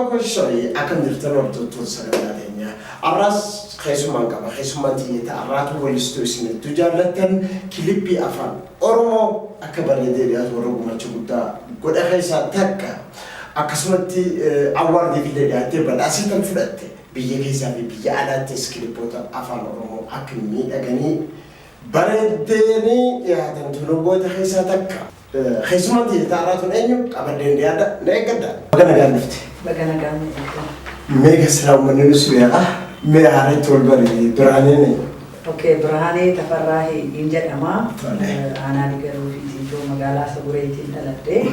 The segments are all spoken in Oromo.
Koshoyi akkam jirtan, hordoftoota sagantaa teenyaa? Har'aas keessummaan qaba. Keessummaan xiyyeeta har'aatu weellistuu isin hedduu jaallattan, kilippii Afaan Oromoo akka bareedee dhiyaatu warra gumacha guddaa godha keessaa takka. Akkasumatti awwaardiif illee dhiyaattee badhaasa kan fudhatte, biyya keessaa fi biyya alaattis kilippoota Afaan Oromoo akka miidhaganii bareeddeenii dhiyaatan tunu goota keessaa takka. Keessummaan xiyyeeta har'aa tun eenyu qabadheen dhiyaadha, na eeggadha. Baga nagaan dhufte. Baga nagaan nu eegdan. Mee silaa uummanni nus beeka. Mee haaratti wal bari, Birhaaneen. Okay, Birhaanee Tafarraa hin jedhama. Tole. Aanaa Digaluu fi Xiijoo, magaalaa Sagureetiin dhaladhe.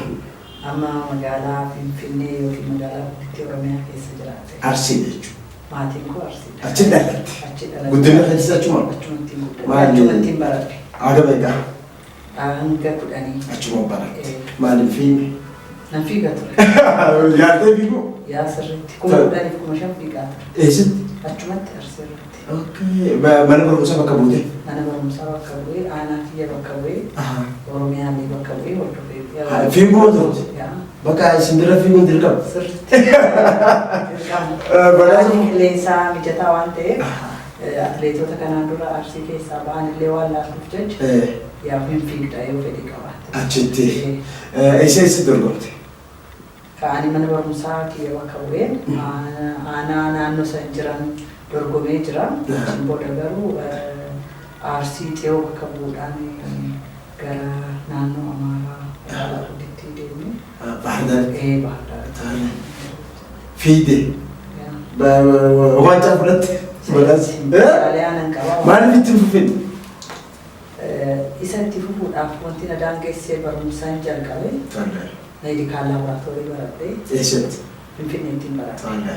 Amma magaalaa Finfinnee yookiin magaalaa guddittii Oromiyaa keessa jiraate. Arsii jechuudha. Maatiin koo Arsiidha. Achi dhalatte. Achi dhaladhe. Guddina keessa achuma. Achumatti guddadhe. Maali? Achumatti baradhe. Haga meeqa? Hanga 10. Achuma baratte. Eh. Maaliif fiigde? Nan fiiga ture. Yaaltee fiiguu? Yaa, sirriitti. 10,000f 5,000 fiigaa ture. Eessatti? Achumatti, Arsii irratti. Okay. Mana barumsaa bakka buute? Mana barumsaa bakka bu'ee, aanaa kiyya bakka bu'ee, Oromiyaallee bakka bu'ee hordofee. Fiiguma turte? Yaa. Bakka isin bira fiiguun dirqama. Sirriitti. Dirqama. Badhaasa- Haalli qilleensaa mijataa waan ta'eef, atileetota kanaan dura Arsii keessaa ba'an illee waan laaltuuf jecha yaa, hin fiigda yoo fedhii qabaatte. Achitti. Eessa eessa dorgomte? Ka'anii mana barumsaa kiyya bakka bu'ee aanaa naannoo san jiran dorgomee jira. Achiin booda garuu Arsii Xiyoo bakka bu'uudhaan gara naannoo Amaaraa, magaalaa guddittii deemee. Baahirdaar. Ee, Baahirdaar. Fiigde. Yaa. Waancaa fudhatte. Badhaasa. Meedaaliyaan nan qaba. Maaliif itti hin fufin? Isa itti fufuudhaaf wanti na daangessee barumsaan jalqabe. Medical laboratory baradhee. Eessatti? Finfinneettiin baradhe.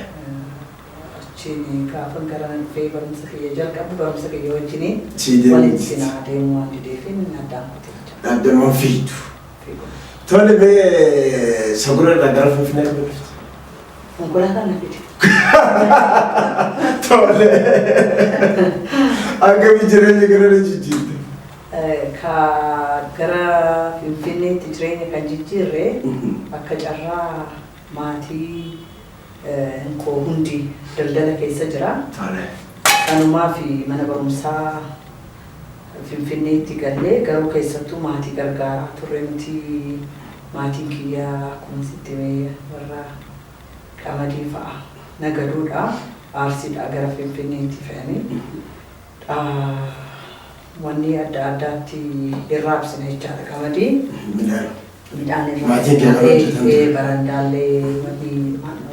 Achiin gaafa gara dhufee barumsa kiyya jalqabu, barumsa kiyya wajjiniin Sii deemuu walitti na deemuu waan dideefin addaan kutee jira. Dhaabdammaan fiigdu. Fiiguu. Tole, mee Sagura irraa gara Finfinnee kam dhufte? Konkolaataan na fide. Tole. Akkamii jireenya gara na jijjiirte? Ka gara Finfinneetti jireenya kan jijjiirre, akka carraa maatii koo hundi daldala keessa jira. Kanumaa fi mana barumsaa Finfinneetti gallee, garuu keessattuu maatii gargaaraa turre nuti. Maatiin kiyya akkuma sitti hime warra qamadii fa'a nagaduudha. Arsiidhaa gara Finfinneetti fe'anii wanni adda addaatti irraabsina jechaadha qamadii. Midhaan. Midhaan irraa Maatiin kee kan hojjetan ture. Barandaallee wanni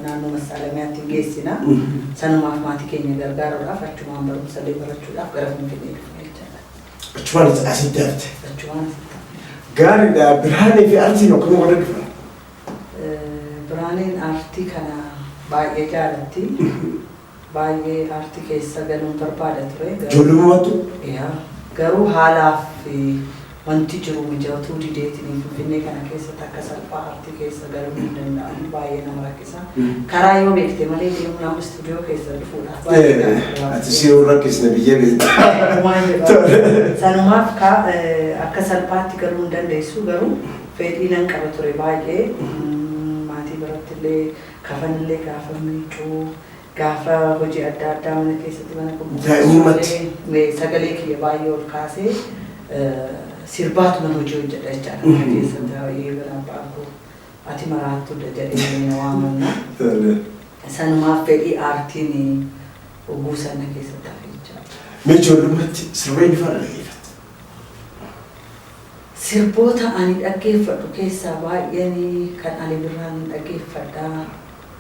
naannoo Massaalamiyaatti hin geessina. Sanumaaf maatii keenya gargaaruudhaaf, achumaan barumsallee barachuudhaaf gara Finfinnee dhufne jechaadha. Achumaan asitti hafte. Achumaan asitti hafne. Gaariidha. Birhaanii fi artiin akkamiin walitti dhufan? Birhaaneen aartii kana baay'ee jaalatti. Baay'ee aartii keessa galuun barbaada ture. Ijoollummaatu? Yaa, garuu haalaaf wanti jiru mijatuu dideetiin Finfinnee kana keessatti akka salphaa aartii keessa galuun hin danda'amu. Baay'ee nama rakkisa. Karaa yoo beekte malee deemuun amma istuudiyoo keessa dhufuudhaaf baay'ee nama Ati si yoo rakkisne biyya beekta. Waan jedhamu. Sanumaaf ka akka salphaatti galuu hin dandeessu, garuu fedhii nan qaba ture baay'ee. Maatii biratti illee kafanillee gaafa miicuu, gaafa hojii adda addaa mana keessatti mana Daa'imummaatti. qulqulleessuu, sagalee kiyya baay'ee ol kaasee sirbaatu mana hojii hojjedha jechaadha. Mana keessatti baay'ee mana abbaan koo "Ati maraattuudha" jedhee na waamanna. Sanumaaf fedhii aartiin oguu sana keessatti hafe jechaadha. Mee ijoollummaatti sirba eenyu faana dhaggeeffatte? Sirboota ani dhaggeeffadhu keessaa baay'een kan Ali Birraan dhaggeeffadha.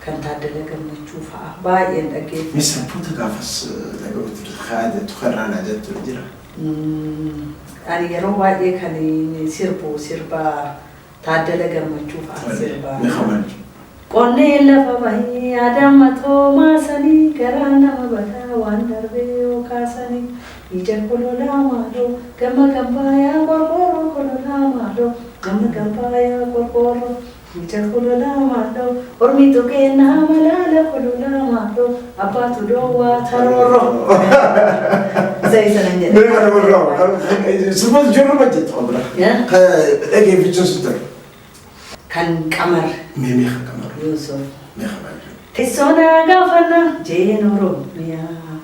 Kan Taaddala Gammachuu fa'a baay'een Mee dhaggeeffadha. sirboota gaafas dhaga'uutu kaa'attu kan raanaa jettu jira? Ani yeroo baay'ee kan sirbu sirba Taaddala Gammachuu fa'a sirba. Mee kamal? Qonnee lafa bahii adamma toomaasanii, garaa nama badaa waan darbee yoo kaasanii, ija kololaa maaloo gama gambaayaa qorqoorroo, kololaa maaloo gama gambaayaa qorqoorroo, ija kololaa maaloo ormitu kennaa malaala, kololaa maaloo abbaatu dhoowwaa taroorroo. Isa nan jedha. Mee kana barraa sirboota ijoollummaa jettu kan biraa. Dhaggeeffachuun si ture. Kan Qamar Mee kan Qamar? Yuusuf. Mee kamal? Teessoo na gaafanna jeen Oromiyaa.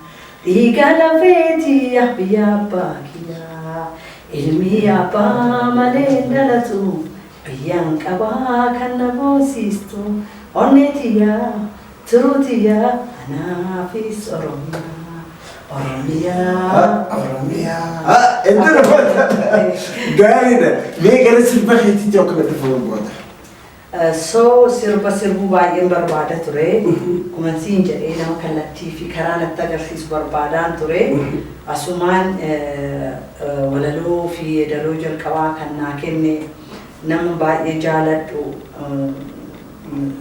Dhiiga lafeetiyya biyya abbaa kiyyaa. Ilmi abbaa malee hin dhalatu. Biyyaan qabaa kan na boonsiistu. Onnee tiyyaa tiruu tiyyaa anaafis Oromiyaa. Oromiyaa. Oromiyaa. Iddoo gaariidha. Mee gara sirba keetiitti akkamitti dhufu barbaada? So sirba sirbuu baay'een barbaada ture. Akkuma siin jedhee nama kallattii fi karaa natti agarsiisu barbaadaan ture. Asumaan walaloo fi yeedaloo jalqabaa kan naa kenne nama baay'ee jaaladhu,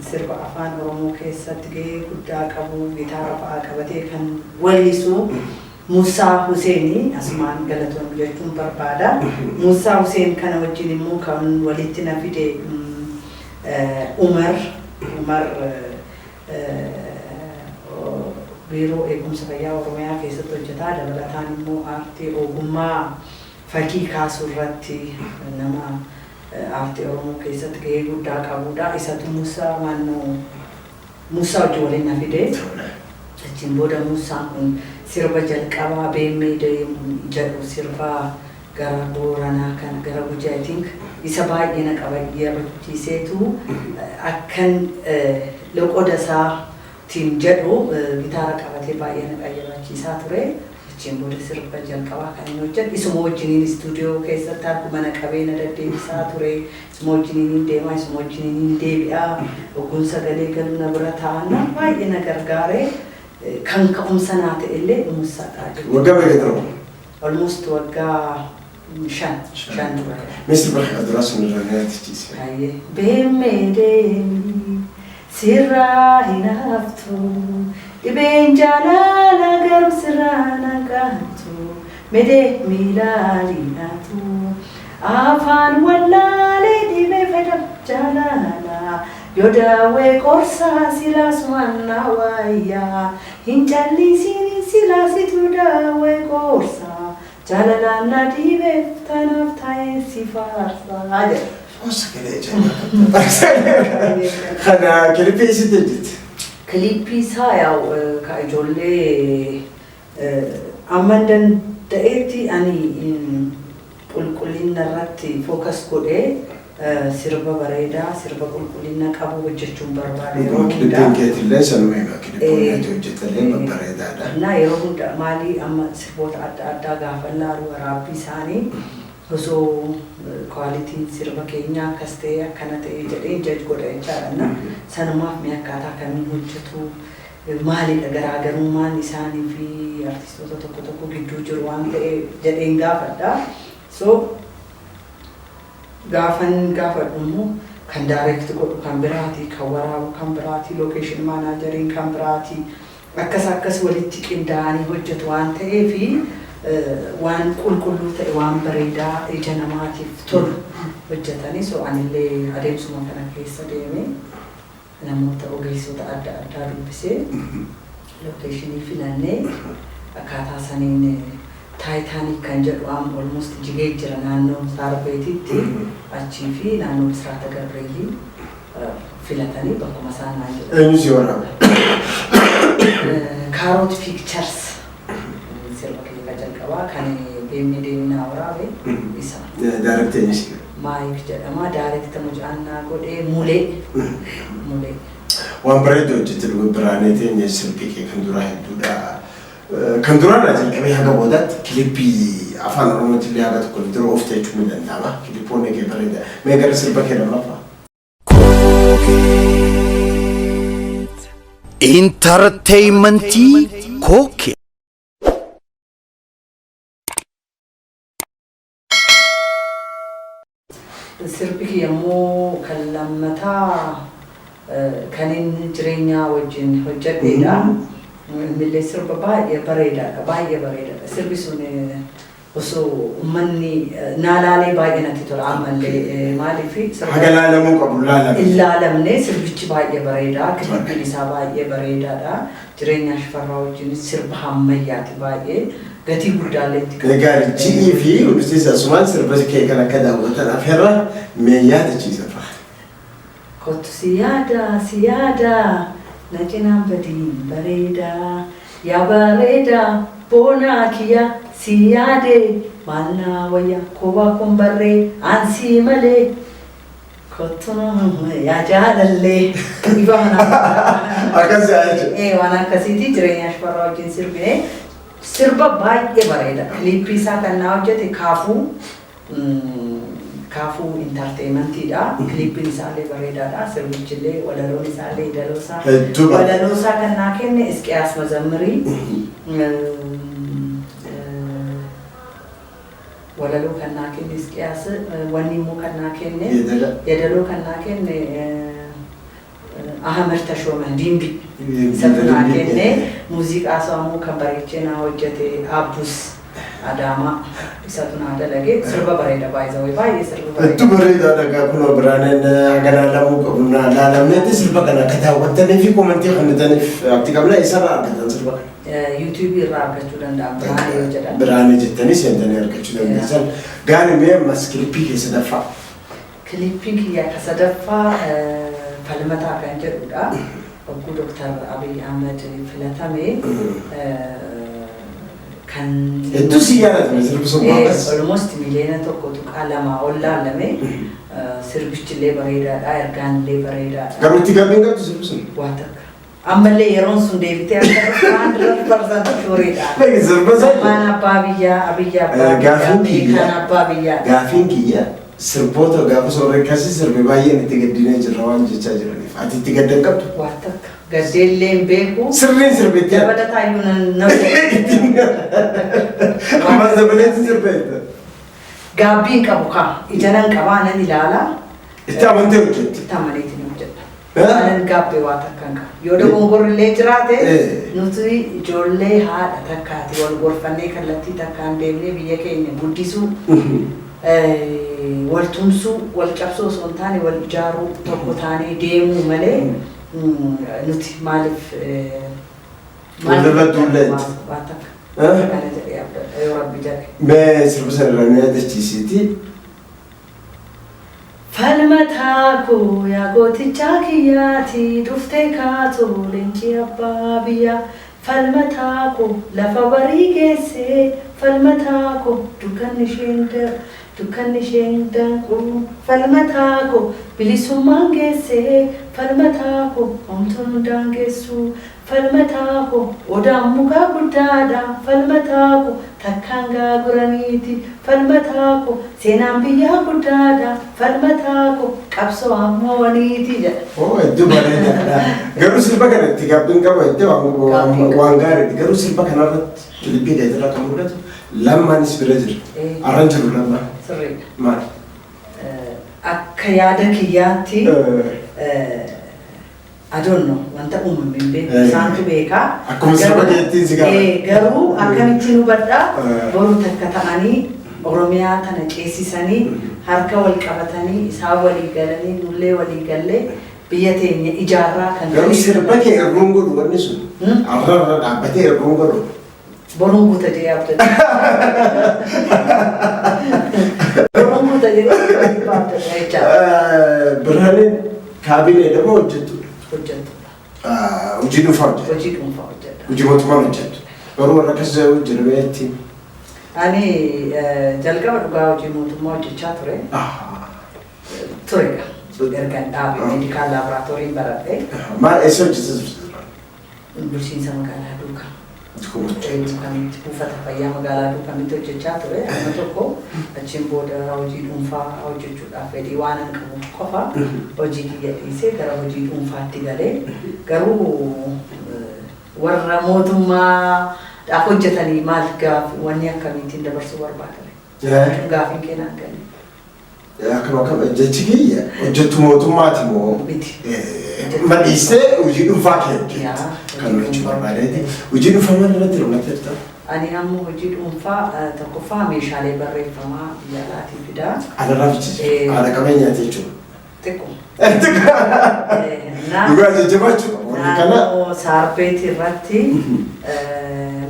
sirba Afaan Oromoo keessatti gahee guddaa qabu, gitaara fa'aa qabatee kan wallisu Musaa Huseenii asumaan galatoon jechuun barbaada. Musaa Huseen kana wajjin immoo kan walitti na fide Umar Biiroo Eegumsa Fayyaa Oromiyaa keessatti hojjetaa, dabalataan immoo aartii ogummaa fakkii kaasuu irratti nama aartii Oromoo keessatti gahee guddaa qabudha. Isatu Musaa maannoo Musaa wajjin waliin na fide. Achiin booda Musaan kun sirba jalqabaa Beemmee Deemu jedhu, sirba gara Booranaa kan gara Gujii, I think, isa baay'ee na qabachiiseetu akkan loqoda isaatiin jedhu gitaara qabatee baay'ee na qayyabachiisaa ture. Achiin booda sirba jalqabaa kan inni hojjedhu isuma wajjiniin istuudiyoo keessatti harkuma na qabee na deddeebisaa ture. Isuma wajjiniin deemaa, isuma wajjiniin deebi'aa, ogguun sagalee galu na bira taa'an baay'ee na gargaare. Kan ka'umsa naa ta'e illee Musaadha jechuudha. Waggaa meeqa dura? Almost waggaa 5 dura. Mee sirba kana duraa sun irraa na yaadachiise. Baay'ee. Beemmee deemi sirraa hin haftu, dhibeen jaalala garuu sirraa naqattu, medee miilaaliidhaatu afaan wallaalee dhibee fedha jaalala yoo daawwee qorsaa silaasumaan na wayyaa, hin callisiin silaasitu daawwee qorsaa, jaalalaan na dhibeef tanaaf taa'ee si faarsaa jedha. Oo, sagalee ajaa'ibaa. Kana kilipii isitti hojjette? Kilippii isaa yaa'u ka ijoollee amma hin danda'etti ani qulqullina irratti focus godhee sirba bareedaa, sirba qulqullina qabu hojjechuun barbaada yeroo hundaa. Kilippiin keetillee sanuma hima. Kilippoonni ati hojjetallee babbareedaadha. Na yeroo hunda maalii amma sirboota adda addaa gaafa ilaalu waraabbii isaanii osoo qualityn sirba keenyaa akkas ta'e akkana ta'e jedhee judge godha jechaadha. Na sanumaaf mee akkaataa kamiin hojjetu, maalidha garaagarummaan isaanii fi artistoota tokko tokko gidduu jiru waan ta'e jedheen gaafadha. So gaafan gaafadhu immoo kan direct godhu kan biraati, kan waraabu kan biraati, location manageriin kan biraati. Akkas akkas walitti qindaa'anii hojjetu waan ta'eefi waan qulqulluu ta'e, waan bareedaa ija namaatiif tolu hojjetanii. So anillee adeemsuma kana keessa deemee namoota ogeessota adda addaa dubbisee locationii filannee akkaataa saniin Taayitaanik kan jedhu amma almost jigee jira naannoo Saarbeetitti achii fi naannoo Bisraata Gabreelii filatanii bakkuma isaan naan jedhan. Eenyu si waraabe? Kaaroot Pictures sirba kiyya jalqabaa kan deemnee deeminaa waraabe isa. Direct eenyu si godhe? Maayik jedhama. Direct mucaan naa godhee Mulee. Mulee. Waan bareedu hojjette dhuga Biraanee teenya, sirbii kee kan duraa hedduudha. Kan duraa irraa jalqabee haga boodaatti kilippii Afaan Oromootti illee haga tokko dura oofte jechuun ni danda'ama. Kilippoonni kee bareeda. Mee gara sirba kee lammaffaa. Entertainmentii Kookee. Sirbi kiyya immoo kan lammataa kan inni jireenyaa wajjin hojjedheedha. Innillee sirba baay'ee bareedaadha. Baay'ee bareedaadha. Sirbi sun osoo uummanni naa laalee baay'ee natti tola ammallee, maaliif sirba Haga laalamuu qabu laalame. Hin laalamne. Sirbichi baay'ee bareeda. Kilippiin isaa baay'ee bareedaadha. Jireenyaa Shifarraa wajjin sirba ammayyaati, baay'ee gatii guddaallee itti qabu. Egaa ji'ii fi hundistis asumaan sirba kee kan akka daawwatan afeerra, mee yaadachiisa fa'a. Kottu si yaada, si yaada, Na cinaan badiin bareedaa, yaa bareedaa boonaa kiyya si yaade maal naa wayya kophaa kun barree ansii malee kottu yaa jaalallee ifa mana. Akkas yaa jechuudha. Waan akkasiiti Jireenya Shifarraa wajjin sirbine, sirba baay'ee bareeda. Kiliippii isaa kan naa hojjete Kaafuu Entertainmentiidha. Kiliippiin isaallee bareedaadha. Sirbichillee, walaloon isaallee, idaloo isaa. Hedduu bareeda. Walaloo isaa kan naa kenne Isqiyaas Mazammirii. Walaloo kan naa kenne Isqiyaas, wanni immoo kan naa kenne Yeedala. Yeedaloo kan naa kenne Ahmed Tashooma Dimbi. Isatu naa kenne. Muuziqaa isaa immoo kan bareechee naa hojjete Abbus Adaamaa, isatu naa dalage. Sirba bareeda, baay'ee baay'ee sirba Hedduu bareeda. Bareedaa dhagaa kunoo Biraaneen hanga laalamuu qabu na laalamneetti sirba kana akka daawwattanii fi comment kennitaniif abdii qabna. Eessarraa argatan sirba kana? YouTubeii irraa argachuu danda'an, Biraanee yoo jedhan. Biraanee jettanii seentanii argachuu dandeessan. Gaarii, mee ammas kilippii keessa sadaffaa. Kilippiin kiyya ka sadaffaa Falmataa kan jedhudha. Hogguu Dooktar Abiy Ahmed filatame kan Hedduu si yaadatame sirbi sun gaafas. Almost 1.2 miliyoona ol laalame. Sirbichillee bareedaadha, ergaanillee bareedaadha. Garuu itti gabbeen qabdu sirbi sun. Waa takka. Ammallee yeroon sun deebitee akka 100% sureedha. Sirba sana. Lammaan abbaa biyyaa, Abiyyi abbaa biyyaa, Gaafiin kiyya. Beekaan abbaa biyyaa. Gaafiin kiyya, sirboota gaafa soorree akkasii sirbe baay'een itti gaddinee jirra waan jechaa jiraniif. Ati itti gadda hin qabdu? Waa takka. Gaddeellee hin beeku. Sirriin sirbitti. Dabalataayyuu nan nama. Ammas dabaleetti sirbeetta. Gaabbii hin qabu kaa. Ija nan qabaa, nan ilaala. Itti amantee hojjetti. Itti amaneetiin hojjedha. Anan gaabbee waa takka hin qabu. Yoo dogongorrillee jiraate, nuti ijoollee haadha takkaati, wal gorfannee kallattii takkaan deemnee biyya keenya guddisuu, wal tumsuu, wal cabsuu osoo hin taane wal ijaaruu, tokko taanee deemuu malee nuti maaliif Walirra duulleetti. Waa takka. Kana jedhee abdadha yoo Rabbi jedhe. Mee sirba sana irraa nu yaadachiisiiti. Falmataa koo yaa gootichaa kiyyaati, dhuftee kaatoo leenci abbaa biyyaa. Falmataa koo lafa barii geessee, falmataa koo dukkanni isheen danqu, falmataa koo bilisummaan geessee, falmataa koo homtuun daangessu, falmataa koo odaan mukaa guddaadha, falmataa koo takkaan gaaguraniiti, falmataa koo seenaan biyyaa guddaadha, falmataa koo qabsoo ammooniiti jedha. Oo, hedduu bareedaadha. Garuu sirba kana itti gaabbiin qabu jettee Gaabbii waan gaariidha. Garuu sirba kanarratti kilippii keetirraa kan mul'atu Lammaanis bira jira. Arran jiru Lammaan. Sirriidha. Maali? Akka yaada kiyyaatti, I don't know, wanta uumame hin beeku, isaantu beekaa. Akkuma sirba keettiin si gaafadha. Garuu akkamittiin hubadhaa, boru takka ta'anii Oromiyaa tana ceesisanii, harka wal qabatanii, isaan walii galanii, nullee walii gallee biyya teenya ijaarraa kan Garuu sirba kee erguun godhu wanni sun. Arrarra dhaabbatee erguun godhu. Boruun guuta jedhee abdata. Boruun guuta jedhee abdata jechaadha. Birhaaneen kaabineedha moo hojjettudha? Hojjettudha. Hojii dhuunfaa hojjetta. Hojii dhuunfaa hojjedha. Hojii mootummaan hojjettu. Garuu warra akkas jedhu jireetti. Ani jalqaba dhugaa hojii mootummaa hojjechaa ture. Turedha. Ergan dhaabe medical laboratoryn baradhe. Maal, eessa hojjetaa turte? Bulchiinsa magaalaa Duukaa. Duukamitti, buufata fayyaa magaalaa Duukamitti hojjechaa ture. Amma tokko achiin booda hojii dhuunfaa hojjechuudhaaf fedhii waan hin qabuuf qofa hojii kiyya dhiisee gara hojii dhuunfaatti galee, garuu warra mootummaadhaaf hojjetanii maal gaaf wanni akkamiitiin dabarsuu barbaadame? Gaafiin kee naan galee. Akkam akkam, jechi kiyya hojjettu mootummaati moo? Miti. Madhiistee hojii dhuunfaa kee hojjettu. Yaa, Kan hojii hojjechuu dhuunfaa. barbaadeeti. Hojii dhuunfaa maal irratti hirmaattee jirta? Ani ammoo hojii dhuunfaa tokkoffaa meeshaalee barreeffamaa biyya alaatii fidaa. Alarraa fichisiisu. Haadha qabeenyaati jechuudha. Xiqqoo. Dhugaa jajjabaachuu qaba. Warri kana Naannoo saarbeetii irratti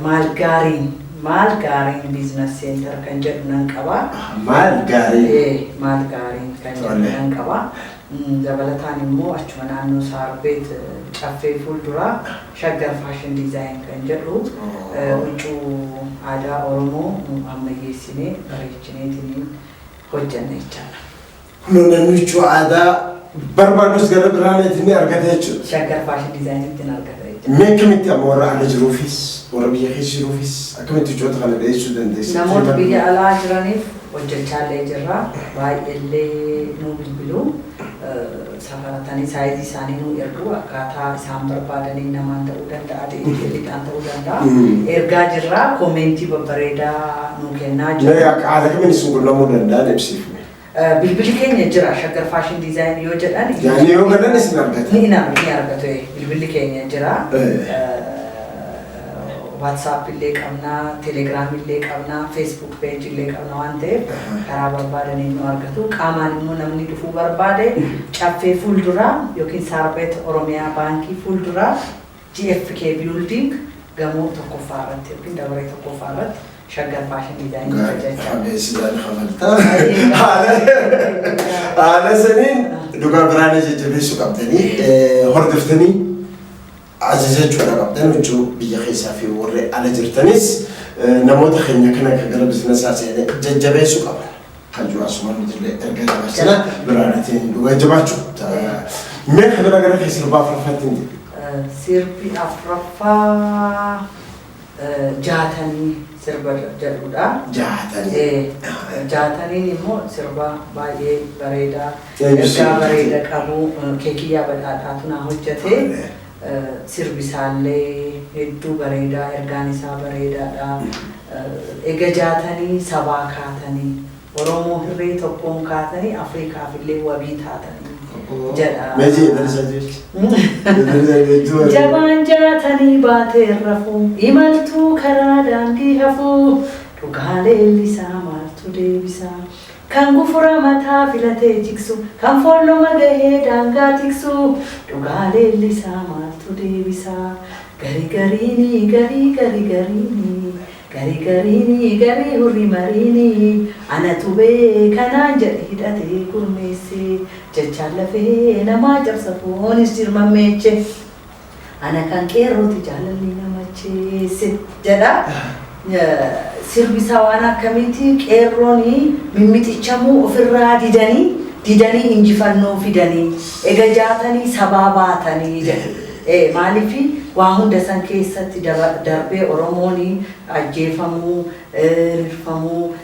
maal gaariin Maal Gaariin Business Center kan jedhu nan qaba. Maal Gaarii. Maal Gaariin kan jedhu nan qaba. Dabalataan immoo achuma naannoo Saarbeet Caffee fuulduraa Shaggar Fashion Design kan jedhu huccuu aadaa Oromoo ammayyeessinee bareechineetiin hojjenna jechaadha. Kunoo namni huccuu aadaa barbaadus gara Biraaneetiin ni argata jechuudha. Shaggar Fashion Designitti argata jechuudha. Mee akkamitti amma warra ala jiruufis, warra biyya keessa jiruufis akkamitti huccoota kana dhiyeessuu dandeessi? Namoota biyya alaa jiraniif hojjechaallee jirra. Baay'eellee nuu bilbilu. Safaratanii size isaanii nuu ergu, akkaataa isaan barbaadaniin namaan ta'uu danda'a, DHLdhaan ta'uu danda'a. Ergaa jirra, comment babbareedaa nuu kennaa jiru. Mee akka haala kamiin isin qunnamuu danda'an ibsiif. Bilbilli keenya jira, Shaggar Fashion Design yoo jedhan. Yaani yoo galan isin argata. Ni argatu, bilbilli keenya jira. WhatsApp illee qabna, Telegram illee qabna, Facebook page illee qabna waan ta'eef karaa barbaadaniin nu argatu. Qaamaan immoo namni dhufuu barbaade Caffee fuulduraa yookiin Saarbeet Oromiyaa Baankii fuulduraa GFK Building gamoo tokkoffaa irratti yookiin dabaree tokkoffaa irratti Shaggar Fashion Design jira jechaadha. Beeksisaan kafaltaa. Haala saniin dhugaa Biraanee jajjabeessuu qabdanii, hordoftanii ajajachuudha qabdan. Huccuu biyya keessaa fi warri ala jirtanis namoota keenya kana akka gara businessaa seenee jajjabeessuu qaban. Hajuu asumaan nuti erga dabarsina, Biraaneetiin dhugaa jabaachuu. Mee kan bira gara keessa sirbaa afuraffaatti hin jedhu. Sirbi afuraffaa Jaatanii sirba jedhudha. Jaatanii. Jaataniin immoo sirba baay'ee bareedaa, ergaa bareeda qabu, Keekiyyaa Badhaadhaatu naa hojjete. Sirbi isaallee hedduu bareedaa, ergaan isaa bareedaadha. Ega jaatanii sabaa kaatanii, Oromoo hirree tokkoon kaatanii, Afrikaaf illee wabii taatanii jedha. Mee jedhan jechi. Jabaan jaatanii baatee rafuu, imaltuu karaa daandii hafuu, dhugaa leellisaa maaltu deebisaa? Kan gufura mataa filatee jigsu, kan foolloma gahee daangaa tiksu, dhugaa leellisaa maaltu deebisaa? Gari gariinii garii gari gariinii gari gariinii garii hurri mariinii, anatu beekanaan jedhe hidhatee gurmeessee, jechaan lafee namaa cabsa foonis jirmammeeche, ana kan qeerrooti jaalalli namacheesse jedha. Sirbisaa waan akkamiiti? Qeerroon mimmixichamuu ofirraa didanii didanii injifannoo fidanii, ega jaatanii sabaa baatanii jedha. Maaliif waa hunda san keessatti darbee Oromoon ajjeefamuu, rirfamuu,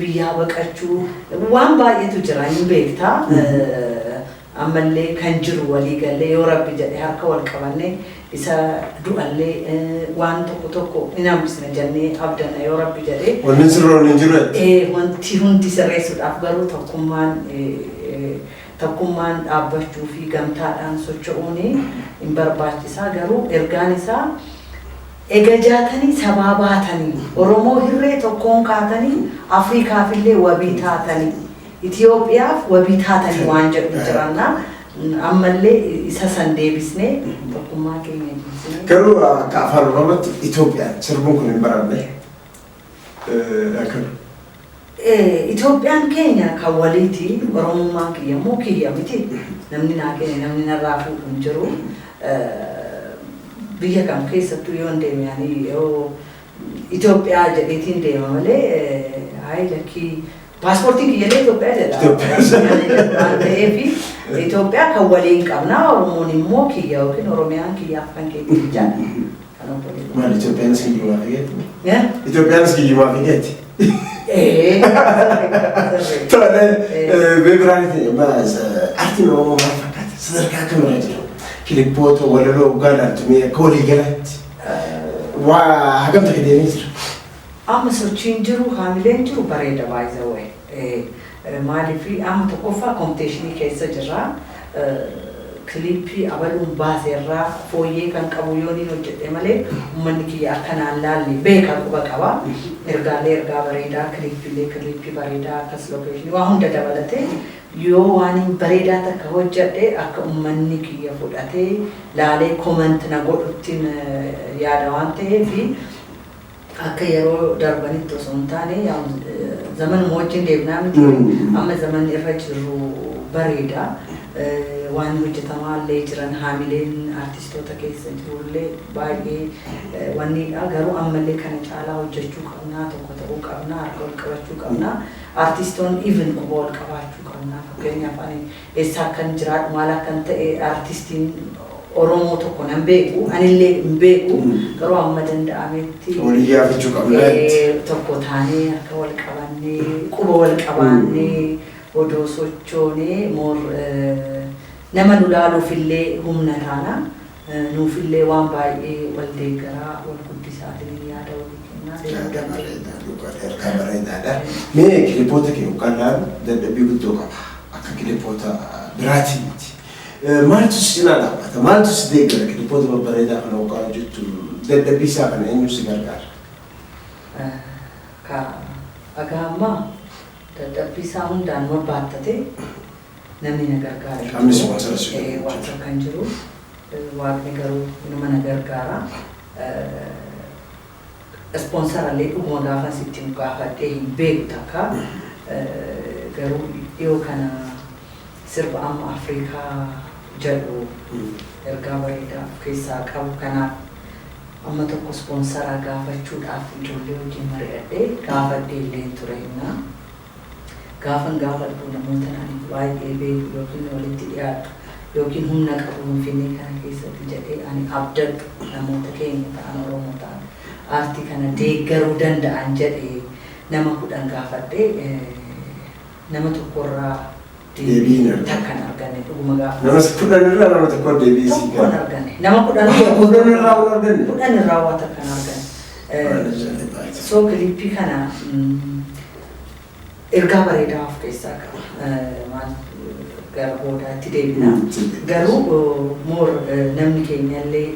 biyyaa baqachuu, waan baay'eetu jira, hin beektaa. Ammallee kan jiru walii gallee yoo Rabbi jedhe harka wal qabanne isa du'allee waan tokko tokko hin hambisne jennee abdanna yoo Rabbi jedhe. Wanni sirroon hin jiru. Wanti hundi sirreessuudhaaf garuu tokkummaan dhaabbachuu fi gamtaadhaan socho'uun hin barbaachisaa, garuu ergaan isaa ega jaatanii sabaa baatanii, Oromoo hirree tokkoon kaatanii, Afrikaafillee wabii taatanii, Itiyoophiyaaf wabii taatanii waan jedhu jiranna, ammallee isa san deebisnee tokkummaa keenya cimsinee. Garuu akka afaan Oromootti Itoophiyaan sirbuun kun hin baramne. Akkam? Itoophiyaan keenya kan waliiti. Oromummaan kiyya immoo kiyya miti. Namni naa kenne, namni narraa fuudhu hin jiru. Biyya kam keessattuu yoo hin deeme, ani yoo Itoophiyaa jedheetiin deema malee, hayi lakkii, paaspoortiin kiyyallee Itoophiyaa jedha. Waan ta'eef Itoophiyaa kan waliin qabna. Oromoon immoo kiyya yookiin Oromiyaan kiyyaaf kan keetii jechaadha. Kan obboleewwan. Maal, Itoophiyaanis kiyyumaa figeeti? Itoophiyaanis kiyyumaa figeeti? Ee. Tole, mee Biraanitti artiin Oromoo maal fakkaata? Sadarkaa kamirra jira? Kilippoota walaloo waggaa ilaaltu, mee akka walii galaatti waa hagam takka deemee jira? Amma sochiin jiru, haamileen jiru bareeda baay'ee. Maaliif, amma tokkoffaa competition keessa jirra. Clip abaluun baase irraa fooyyee kan qabu yoo niin hojjedhe malee uummanni kiyya akkanaan laalle beeka, quba qaba. Ergaalee ergaa bareedaa, clipiilee clip bareedaa, akkas location waa hunda dabalatee yoo waan bareedaa takka hojjedhe akka uummanni kiyya fudhatee laalee comment na godhuttiin yaada waan ta'eef. Akka yeroo darbanitti osoo hin taane, zamanuma wajjin deemnaa miti. Amma zamanni irra jirru bareeda. Waan hojjetamaa illee jiran, haamileen artistoota keessa jirullee baay'ee wannidha. Garuu ammallee kana caalaa hojjechuu qabnaa, tokko ta'uu qabnaa, harka wal qabachuu qabnaa. Artistoonni even quba wal qabaachuu qabnaa. Fakkeenyaaf, ani eessa akkan jiraadhu, maal akkan ta'e artistiin Oromoo tokko nan beeku, anillee hin beeku. Garuu amma danda'ametti Walii gaafachuu qabna. Tokko taanee, harka wal qabannee, quba wal qabaannee odoo sochoonee, more nama nu laaluufillee humna taana. Nuufillee waan baay'ee wal deeggaraa, wal guddisaatiin yaada walii kennaa deemuu Ergaa dandeenya. Bareedaa, dhugaa ergaa bareedaadha. Mee kilipoota kee yookaan laalu dadhabbii guddoo qaba. Akka kilipoota biraatiin miti. Maaltu si cinaa dhaabbata? Maaltu si deeggara kilipoota babbareedaa kana yookaan hojjettu? Dadhabbii isaa kana eenyu si gargaara? Ka dhagaa ammaa dadhabbii isaa hundaan barbaattate namni na gargaara hin Qaamni jiru. sponsor si godhu Waan jechuudha. takka hin jiru. Waaqni garuu inuma na gargaara. Sponsor allee dhuguma gaafa sitti gaafadhee hin beeku takka. Garuu dhiyoo kana sirba amma Afrikaa jedhu ergaa bareedaa of keessaa qabu kanaaf amma tokko sponsor gaafachuudhaaf ijoollee wajjin mari'adhee gaafadhee illee ture innaa. Gaafan gaafadhu, namoota ani baay'ee beeku yookiin walitti dhiyaadhu yookiin humna qabu Finfinnee kana keessatti jedhee ani abdadhu, namoota keenya ta'an, Oromoo ta'an, aartii kana deeggaruu danda'an jedhee nama 10 gaafadhee, nama tokkorraa Deebii hin arganne. Takka hin arganne dhuguma gaafa. Nama 10 irraa nama tokko deebii sii Tokko hin kenna. arganne. Nama 10. 10 irraa waan arganne. 10 irraa waa takka hin arganne. Waan ajaa'ibaati. So kilippii kana ergaa bareedaa of keessaa qaba. Maal, gara boodaatti deebina. Garuu more namni keenyallee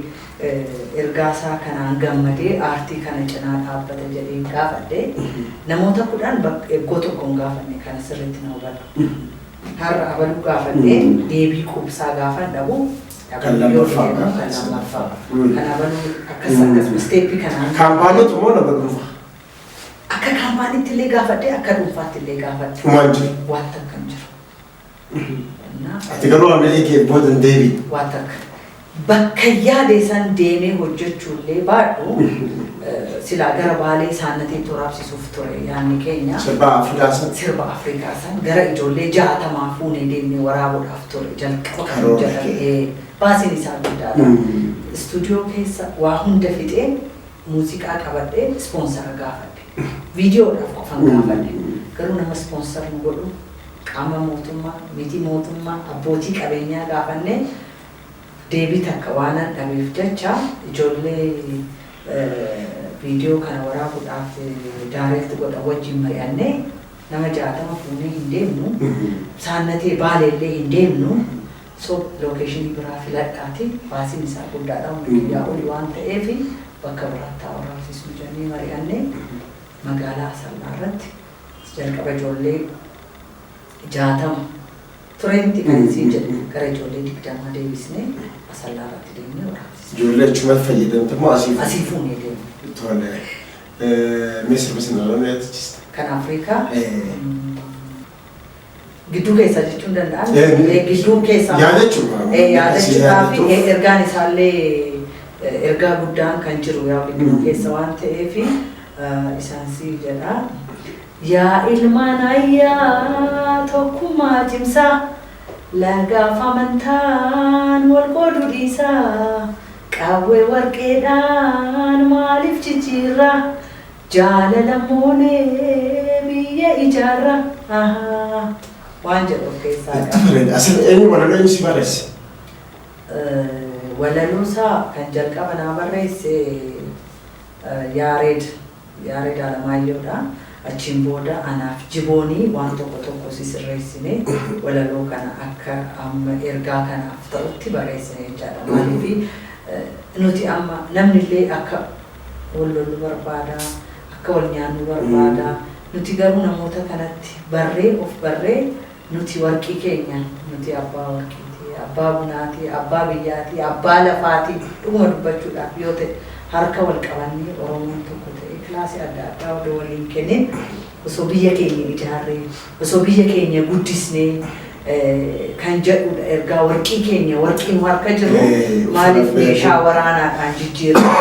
ergaa isaa kanaan gammadee aartii kana cinaa dhaabbata jedhee gaafadhe. Namoota 10 bakka eggoo tokko hin gaafanne, kana sirriitti na hubadhu. Har'a abaluu gaafadhee deebii quubsaa gaafan dhabu Kan lammaffaa kan gaafa. lammaffaa. Kan abaluu akkas akkasuma step kanaan. Kaampaaniitu moo nama dhuunfaa? Akka kaampaaniitti illee gaafadhe, akka dhuunfaatti illee gaafadhe. Dhumaan jiru. Waan takka hin jiru. Ati garuu hamilee kee booda hin deebiin. Waan takka. Bakka yaade san deemee hojjechuullee baadhu, silaa gara Baalee saannatee toraabsisuuf ture yaadni keenya. Sirba Afrikaa san. Sirba Afrikaa san gara ijoollee 60 fuunee deemnee waraabuudhaaf ture jalqaba kan Karoora hojjetan. kee. Baasiin isaa guddaadha. Istuudiyoo keessa waa hunda fixee, muuziqaa qabadhee, sponsor gaafadhe. Viidiyoodhaaf qofan gaafadhe. Garuu nama sponsor nu godhu, qaama mootummaa, miti mootummaa, abbootii qabeenyaa gaafannee deebii takka waanan dhabeef jecha, ijoollee viidiyoo kana waraabuudhaaf direct godhan wajjin mari'annee, nama 60 fuunee hin deemnu. Saannatee Baaleellee hin deemnu. So location biraa filadhaati, baasiin isaa guddaadha, humna kiyyaa oli waan ta'eef bakka biraatti haa waraabsisnu jennee mari'annee, magaalaa Asallaa irratti jalqaba ijoollee 60 tureetti kan isiin jedhe gara ijoollee 20 deebisnee Asallaa irratti deemnee waraabsisne. Ijoollee achumatti fayyadamte moo asii? Asii fuunee deemne. Tole. Mee sirba sana irra yaadachiista? Kan Afrikaa gidduu keessa jechuun danda'an. Gidduu keessa. Yaadachuudha. Yaadachuudhaa fi ergaan isaallee ergaa guddaan kan jiru yaa gidduu keessa waan ta'eef isaan si jedha. Yaa ilmaan ayyaa, tokkummaa cimsaa, lagaaf amantaan wal qooduu dhiisaa, qawwee warqeedhaan maaliif jijjiirraa, jaalala moonee biyya ijaarraa waan jedhu of keessaa Itti qaba. bareeda. Asirra eenyu, walaloo eenyu si barreesse? Walaloosaa kan jalqaba naa barreesse Yaareed Alamaayyoodha. Achiin booda anaaf Jiboonii waan tokko tokko si sirreessine, walaloo kana akka amma ergaa kanaaf ta'utti barreessine jechaadha. Maaliif, nuti amma namni illee akka wal lollu barbaada, akka wal nyaannu barbaada. Nuti garuu namoota kanatti barree, of barree, nuti warqii keenya, nuti abbaa warqiiti, abbaa bunaati, abbaa biyyaati, abbaa lafaati. Dhuguma dubbachuudhaaf yoo ta'e, harka wal qabannee Oromoon tokko ta'e Kilaasii adda addaa odoo waliin kennin, osoo biyya keenya ijaarree, osoo biyya keenya guddisnee kan jedhudha ergaa. Warqii keenya, warqiin harka jiru maaliif meeshaa waraanaadhaan jijjiirra?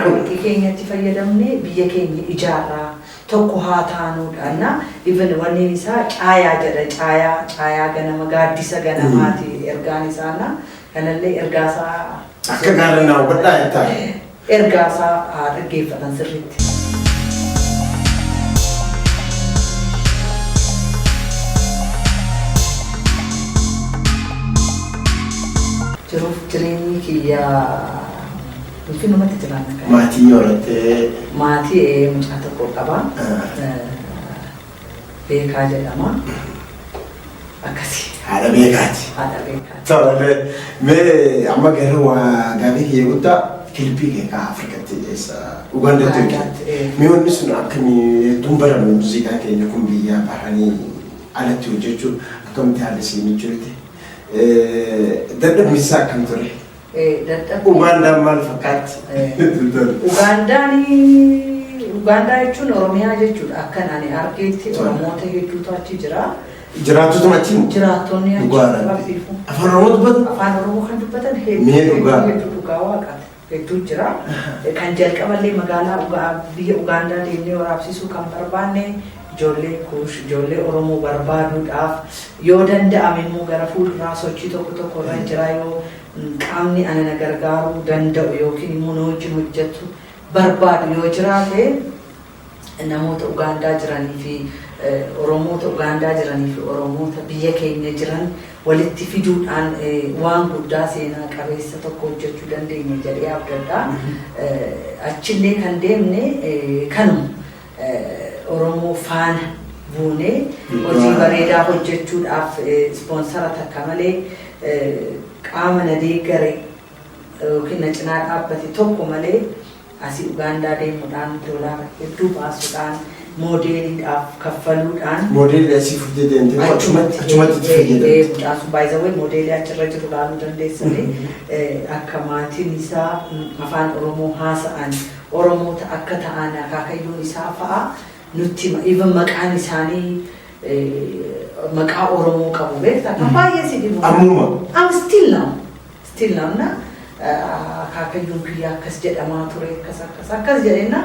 Warqii keenyatti fayyadamnee biyya keenya ijaarraa, tokko haa taanuudha. Na even wanni isaa caayaa jedha, caayaa, caayaa ganama, gaaddisa ganamaati ergaan isaa. Na kanallee ergaa isaa Akka gaarii naa hubadhaa jettaa. Ergaa isaa haa dhaggeeffatan sirriitti. Jiruuf jireenyi kiyya Finfinnumatti jiraanna kan. Maatii horattee? Maatii, mucaa tokko qaba. Beekaa jedhama. Akkasi. Haadha beekaati. Haadha beekaati. Tole, mee amma garuu waa gaafii kiyya guddaa, kilipii kee kaa Afrikatti eessa, Ugaandaatti Ugaandaatti, hojjette. Mee wanni sun akkamii? Hedduun barame muuziqaa keenya kun biyyaa bahanii alatti hojjechuun akkamitti haalli isiin hojjette? Dadhabni isaa akkam ture? Dadhabbii. Ugaandaan maal fakkaatti? Ugaandaan, Ugaandaa jechuun Oromiyaa jechuudha. Akkan ani argeetti Oromoota hedduutu achi jira. Jiraattotuma achi moo? Jiraattonni achi Dhugaa Rabbi. rabbiifu. Afaan Oromoo dubbatu? Afaan Oromoo kan dubbatan hedduu Mee dhugaa. hedduu hedduu, dhugaa waaqaati. Hedduu jira. Kan jalqaballee magaalaa biyya Ugaandaa deemnee waraabsisuu kan barbaanne ijoollee Kuush, ijoollee Oromoo barbaaduudhaaf, yoo danda'ame immoo gara fuulduraa sochii tokko tokko irra jira, yoo qaamni ana na gargaaruu danda'u yookiin immoo na wajjin hojjetu barbaadu yoo jiraate, namoota Ugaandaa jiranii fi Oromoota Ugaandaa jiranii fi Oromoota biyya keenya jiran walitti fiduudhaan waan guddaa seenaa qabeessa tokko hojjechuu dandeenya jedhee abdadha. Achillee kan deemne kanuma Oromoo faana buunee hojii bareedaa hojjechuudhaaf, sponsor takka malee, qaama na deeggare yookiin na cinaa dhaabbate tokko malee asii Ugaandaa deemuudhaan, doolaara hedduu baasuudhaan, moodeeliidhaaf kaffaluudhaan. Moodeelii asii fuutee deemtee moo achumatti achumatti itti fayyadamte? Mucaan sun baay'ee moodeelii achirra jiru ilaaluu dandeessanii, akka maatiin isaa afaan Oromoo haasa'an, Oromoota akka ta'an akaakayyuun isaa fa'a nutti hima. Even maqaan isaanii maqaa Oromoo qabu, beektaa, kan baay'ee si dhibu. Ammuma. I'm still now. Still now na akaakayyuun kiyya akkas jedhamaa ture, akkas akkas akkas jedhena.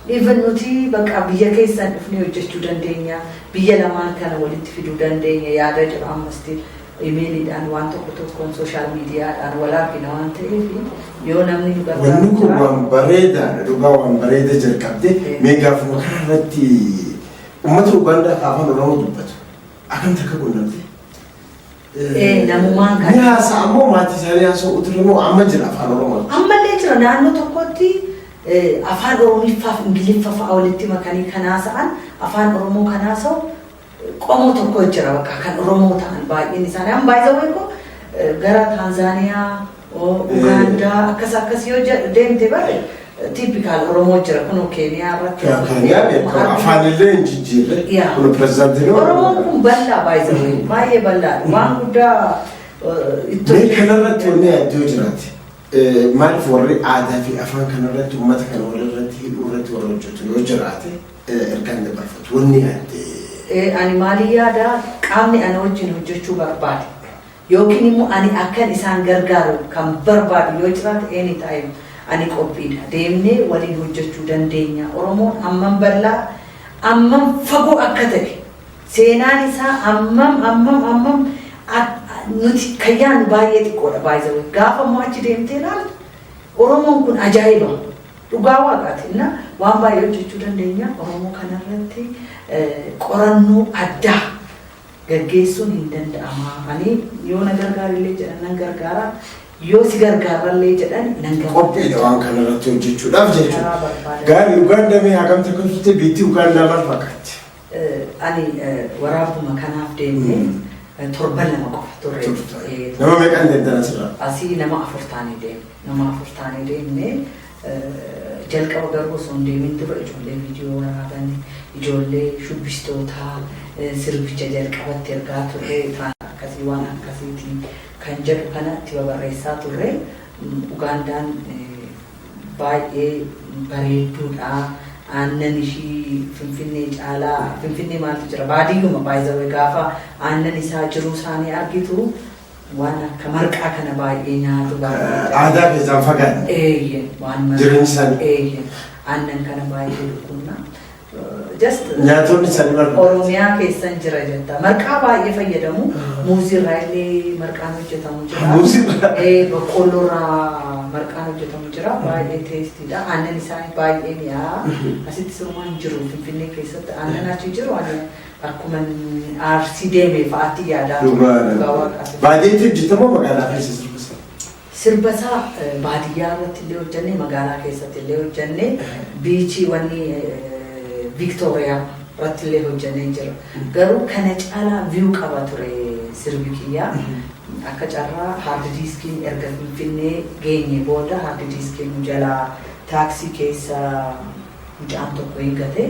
Even nuti bakka biyya keessan dhufnee hojjechuu dandeenya, biyya lamaan kana walitti fiduu dandeenya yaada jedhu. Amma still imeeliidhaan, waan tokko tokkoon, social mediadhaan wal argina waan ta'eef, yoo namni nu gargaaru Wanni kun jiraate. waan bareedaadha, dhugaa waan bareeda jalqabde. Mee gaafuma kana irratti uummata Ugaandaa ka afaan Oromoo dubbatu akkamitti akka qunnamte? Namumaan Ni haasa'a moo maatii isaanii haasa'u ture moo amma jira afaan Oromoo? Ammallee jira. Naannoo tokkotti afaan Oromiffaaf Ingiliffa fa'a walitti makanii kan haasa'an, afaan Oromoo kan haasa'u qomoo tokko jira, bakka kan Oromoo ta'an baay'een isaanii. Amma baay'ee ko gara Taanzaaniyaa, Ugaandaa akkas akkas yoo deemte bare typical Oromoo jira, kunoo Keeniyaa irratti. Keeniyaa beekamu afaan illee hin jijjiirre. Kun pirezidaantiin Oromoon kun bal'aa, baay'ee baay'ee bal'aadha. Waan guddaa itti Mee kanarratti wanni addoo jiraate, maaliif warri aadaa fi afaan kanarratti uummata kana walirratti hidhuu irratti warra hojjetu yoo jiraate, ergaan dabarfatu wanni yaadde? Ani maalii yaada, qaamni ana wajjin hojjechuu barbaade yookiin immoo ani akkan isaan gargaaru kan barbaadu yoo jiraate, anytime ani qophiidha. Deemnee waliin hojjechuu dandeenya. Oromoon hammam bal'aa, hammam fagoo akka ta'e, seenaan isaa hammam hammam hammam nuti kan yaadnu baay'ee xiqqoodha baay'ee. Gaafa immoo achi deemtee ilaaltu Oromoon kun ajaa'iba. Dhugaa waaqaati. Na waan baay'ee hojjechuu dandeenya. Oromoo kanarratti qorannoo addaa gaggeessuun hin danda'ama. Ani yoo na gargaarillee jedhan nan gargaara. Yoo si gargaarallee jedhan nan gargaara. Qophiidha waan kanarratti hojjechuudhaaf jechuudha. Karaa barbaadan. Gaarii. Ugaandaa mee hagamta akka turte, biitti Ugaandaa maal fakkaatti? Ani waraabuma kanaaf deemnee torban 2 qofa turre. Nama meeqaan deemtan asirraa? Asii nama afur taanee deemne. Nama afur taanee deemne. Jalqaba garuu osoo hin deemin dura ijoollee viidiyoo waraaban, ijoollee shubbistootaa sirbicha jalqabatti ergaa turre, akkasii waan akkasiiti kan jedhu kana itti babarreessaa turre. Ugaandaan baay'ee bareedduudha. Aannan ishii Finfinnee caalaa, Finfinnee maaltu jira, baadiyyuma baay'ee gaafa aannan isaa jiruu isaanii argitu, waan akka marqaa kana baay'ee nyaatu baay'ee. Aadaa keessaan fagaate. Eeyye, waan marqaa. Jireenyi isaanii. Eeyye, aannan kana baay'ee dhugunna. Just Nyaatonni isaanii marqaa. Oromiyaa keessan jira jetta. Marqaa baay'ee fayyadamu. Muuzirraa illee marqaan hojjetamu jira. Muuzirraa? Ee, boqqoolloorraa marqaan hojjetamu jira. Baay'ee tastydha. Aannan isaanii baay'ee mi'aa. Asitti sirumaan hin jiru Finfinnee keessatti. Aannan achi jiru ani akkuma Arsii deeme fa'aatti yaadaa ture. Dhugaa Waaqaati. Baadiyyaatti hojjetamoo magaalaa keessa sirba sana? Sirba isaa baadiyyaa irratti illee hojjenne, magaalaa keessatti illee hojjenne, beachii wanni Viiktooriyaa irratti illee hojjennee jira. Garuu kana caalaa view qaba ture sirbi kiyyaa. Akka carraa hard diskiin erga Finfinnee geenye booda hard diskiin nu jalaa taaksii keessa mucaan tokko eeggate,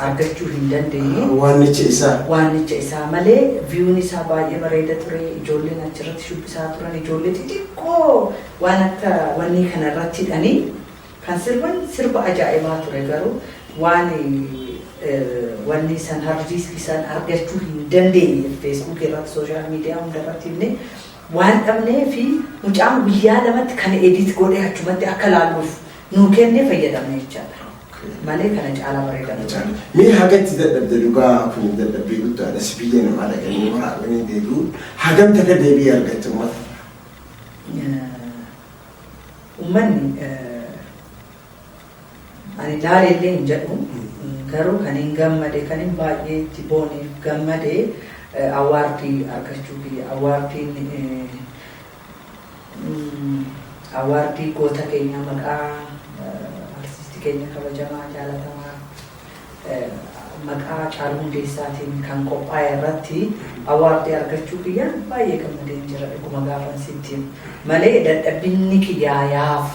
argachuu hin dandeenye. Waannicha isaa. Waannicha isaa malee viewun isaa baay'ee bareeda ture. Ijoolleen achirratti shubbisaa turan, ijoollee xixiqqoo waan akka wanni kana irratti hidhanii kan sirban, sirba ajaa'ibaa ture. Garuu waan wanni san hard diskii san argachuu hin dandeenye, Facebook irratti, social media hunda irratti illee waan dhabnee fi mucaan guyyaa 2tti kana edit godhee achumatti akka laalluuf nuu kennee fayyadamne jechaadha. Malee kana caalaa bareedaa ture. Mee hagatti dadhabde? Dhugaa kun dadhabbii guddaadha. Si biyya namaa dhaqanii waraabanii deebi'uun hagam takka deebii argatte uummata? Uummanni ani ilaalee hin jedhu, garuu kan hin gammade, kan hin baay'ee itti booneef gammade, awardii argachuu kiyya. Awardiin awardii goota keenya, maqaa artistii keenya kabajamaa jaalatamaa, maqaa Haacaaluu Hundeessaatiin kan qophaa'e irratti awardii argachuu kiyyaan baay'ee gammadeen jira, dhuguma gaafan sitti himu. Malee dadhabinni kiyyaa yaaf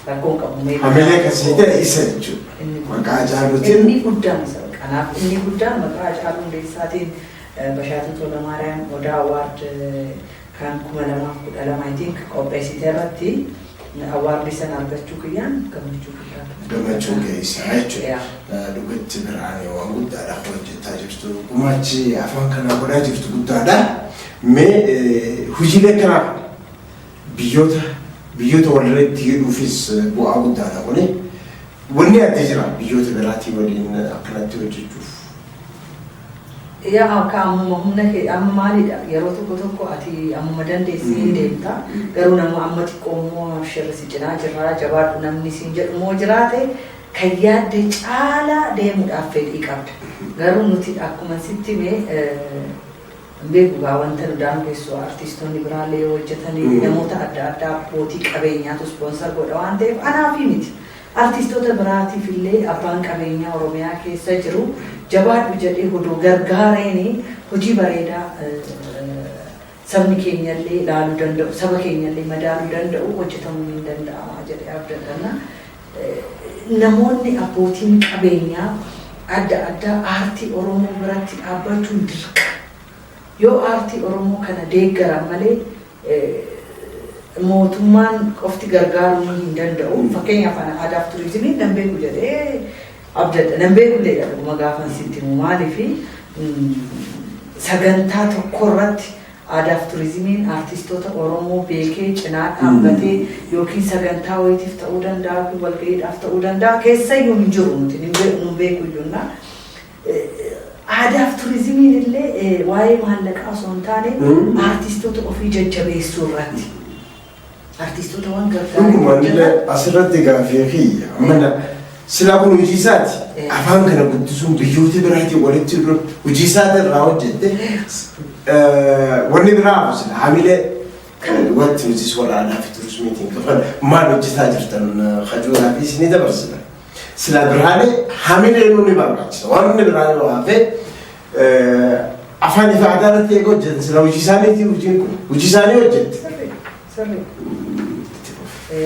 rakkoon qabu. Hamilee akkasii ta'e isa jechuudha. Inni Maqaa Haacaaluutiin. Inni guddaan isa. Kanaaf inni guddaan maqaa Haacaaluu Hundeessaatiin Bashaatuu Tolamaariyaam Odaa Award kan 2012, I think, qopheessite irratti awardii sana argachuu kiyyaan gammachuu guddaa. Gammachuun keessaa jechuudha. Yaa. Dhugatti biraan waan guddaadha hojjetaa jirtu. Gumaachi afaan kanaa godhaa jirtu guddaadha. Mee hojiilee kanaa biyyoota walirratti hidhuufis bu'aa guddaadha kuni. Wanni adda jira biyyoota biraatii waliin akkanatti hojjechuuf? Yaa, akka ammuma humna kee, amma maalidha, yeroo tokko tokko ati ammuma dandeessee hin deemta, garuu nama amma xiqqoo immoo abshirri si cinaa jirraa, jabaadhu namni siin jedhu immoo jiraate, kan yaadde caalaa deemuudhaaf fedhii qabda. Garuu nuti akkuma sitti hime hin beeku gaa wanta nu daangessu. Artistoonni biraallee yoo hojjetanii namoota adda addaa, abbootii qabeenyaatu sponsor godha waan ta'eef, anaafi miti. Artistoota biraatiif illee abbaan qabeenyaa Oromiyaa keessa jiru jabaadhu jedhee hodoo gargaareeni hojii bareedaa sabni keenyallee ilaaluu danda'u, saba keenyallee madaaluu danda'u hojjetamuu hin danda'ama jedhee abdadhanna. Namoonni abbootiin qabeenyaa adda addaa aartii Oromoo biratti dhaabbachuun dirqama. Yoo aartii Oromoo kana deeggaran malee mootummaan qofti gargaaruu hin danda'u. Fakkeenyaaf ana aadaaf turizimii nan beeku jedhee abdadha. Nan beekullee dhuguma gaafan sitti himu, maaliifi sagantaa tokko irratti aadaaf turizimiin aartistoota Oromoo beekee cinaa dhaabbatee yookiin sagantaa wayitiif ta'uu danda'a yookiin walga'iidhaaf ta'uu danda'a, keessayyuu hin jiru, nuti hin beeku iyyuunna. Aadaaf turizimiin illee waa'ee maallaqaa osoo hin taane aartistoota ofii jajjabeessuu irratti. Aartistoota waan gargaaru. Dhugumaan illee asirratti gaaffii kiyya. Mana silaa kun hojii isaati. Afaan kana guddisuun biyyoota biraatiin walitti hidhuun hojii isaati irraa hojjette. Wanni biraa hafu sila hamilee wanti nutis warra aadaa fi turizimiitiin qaban maal hojjetaa jirtan kajuudhaa fi isinii dabarsina. Sila biraalee hamilee nu ni barbaachisa. Wanni biraa yoo hafe afaan fi aadaa irratti eega hojjetan sila hojii isaaniiti, hojiin kun hojii isaanii hojjette. Sirrii, sirrii.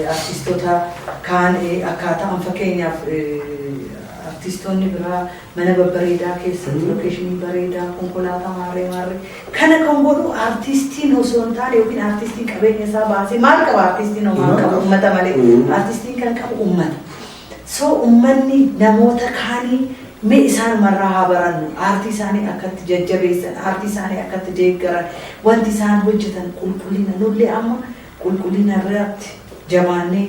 Artistoota kaan akkaataa an fakkeenyaaf artistoonni biraa mana babbareedaa keessatti, locationii bareedaa, konkolaataa maarree maarree kana kan godhu artistiin osoo hin taane, yookiin artistiin qabeenya isaa baasee maal qaba? Artistiin homaa qabu uummata malee. Artistiin kan qabu uummata. So uummanni namoota kaanii mee isaanumarraa haa barannu. Aartii isaanii akkatti jajjabeessan, aartii isaanii akkatti deeggaran, wanti isaan hojjetan qulqullina. Nullee amma qulqullina irratti jabaannee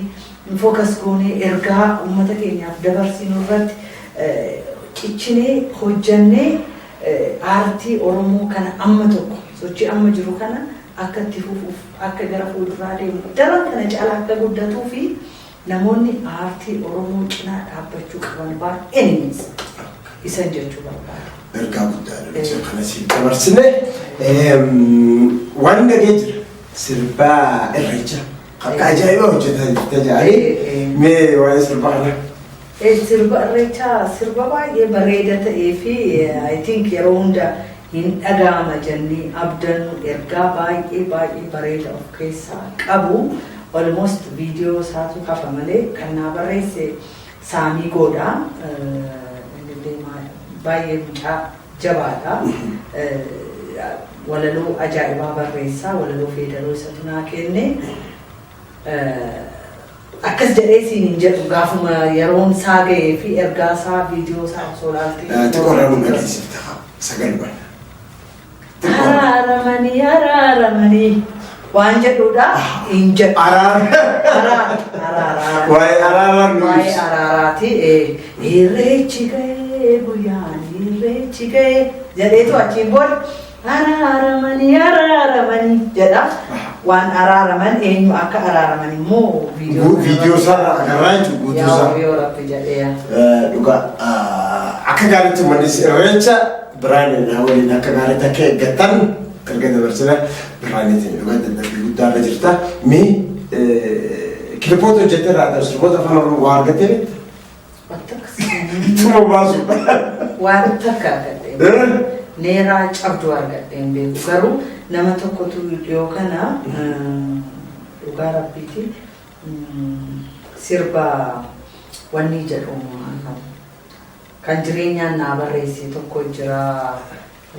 focus goonee ergaa uummata keenyaaf dabarsinu irratti cichinee hojjannee aartii Oromoo kana amma tokko sochii amma jiru kana akka itti fufuuf, akka gara fuulduraa deemu, daran kana caalaa akka guddatuu fi namoonni aartii Oromoo cinaa dhaabbachuu qaban baay'een isan jechuu barbaada. Ergaa guddaadha kana siif dabarsine. Waan dhagee jira, sirbaa Irreecha akka ajaa'ibaa hojjetaa jirta jedhanii, mee waa'ee sirbaa kana. Sirba Irreechaa sirba baay'ee bareeda ta'ee fi I think yeroo hunda hin dhaga'ama jennee abdannu, ergaa baay'ee baay'ee bareeda of keessaa qabu. Almost viidiyoo isaatu hafa malee kan naa barreesse Saamii Goodha. Innillee baay'ee mucaa jabaadha. Walaloo ajaa'ibaa barreessaa, walaloo feedaloo isatu naa kenne. Akkas jedhee siin hin jedhu, gaafuma yeroon isaa ga'ee fi ergaa isaa viidiyoo isaa osoo ilaalte. Xiqqoorraa nu dhageessifta sagaluma. Araaramanii, araaramanii waan jedhudha hin jedhu. Araara. Araara, araara. Waa'ee araaraa nu Waa'ee ibsi. araaraati. Irreechi ga'ee, guyyaan Irreechi ga'ee jedheetu achiin booda araaramanii, araaramanii jedha. Waan araaraman, eenyu akka araaraman immoo viidiyoo Viidiyoo isaarraa agarraa jechuudha guutuu isaa. Yoo Rabbi jedhee. Dhugaa akka gaariitti uummannis Irreecha Birhaanee waliin akka gaariitti akka eeggattan erga dabarsina. Birhaaneetiin dhugaa dadhabbii guddaa irra jirta. Mee kilipoota hojjettee irraa ta'u sirboota Afaan Oromoo waa argattee beekta? Wanta Ittuma baasu. Waan takka argadhee neeraa cabduu argadhee hin beeku, garuu nama tokkotu dhiyoo kana, dhugaa Rabbiiti, sirba wanni jedhu kan jireenyaan naa barreesse tokko jira.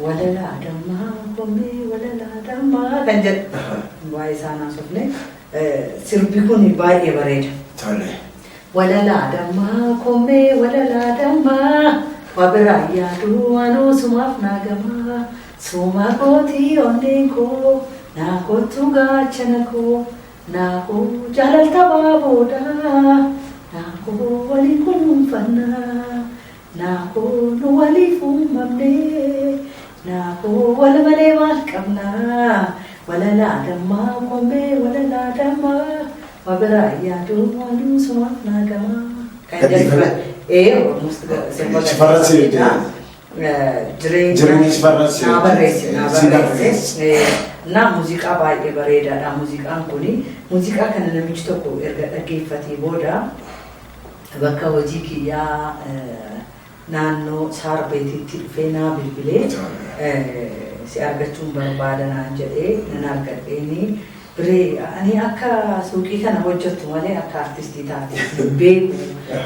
Walalaa dammaa koomee, walalaa dammaa kan jedhu, waa'ee isaa naasofne, sirbi kun baay'ee bareeda. Tole. Walalaa dammaa koomee, walalaa dammaa, waa biraa yaadu anuu sumaaf naagamaa, sumaa kootii onneen koo naa kottu gaachana koo, naa koo jaalalta baaboodha, naa koo waliin kunuunfannaa, naa koo nu waliif uumamne, naa koo wal malee maal qabnaa. Walalaa dammaa koomee, walalaa dammaa, waa biraa yaadu anuu sumaaf naagamaa. Kan jedhu almost sirba Sifarra si gadhiifamedha. Jireenya Jireenyi sifarra si naa barreesse, naa si barreesse. Na muuziqaa baay'ee bareedaadha muuziqaan kuni. Muuziqaa kana namichi tokko erga dhaggeeffatee booda bakka hojii kiyyaa naannoo Saarbeetitti dhufee naa bilbilee, si argachuun barbaada naan jedhee, nan argadheeni. Biree, ani akka suuqii kana hojjettu malee akka artistii taate hin beeku.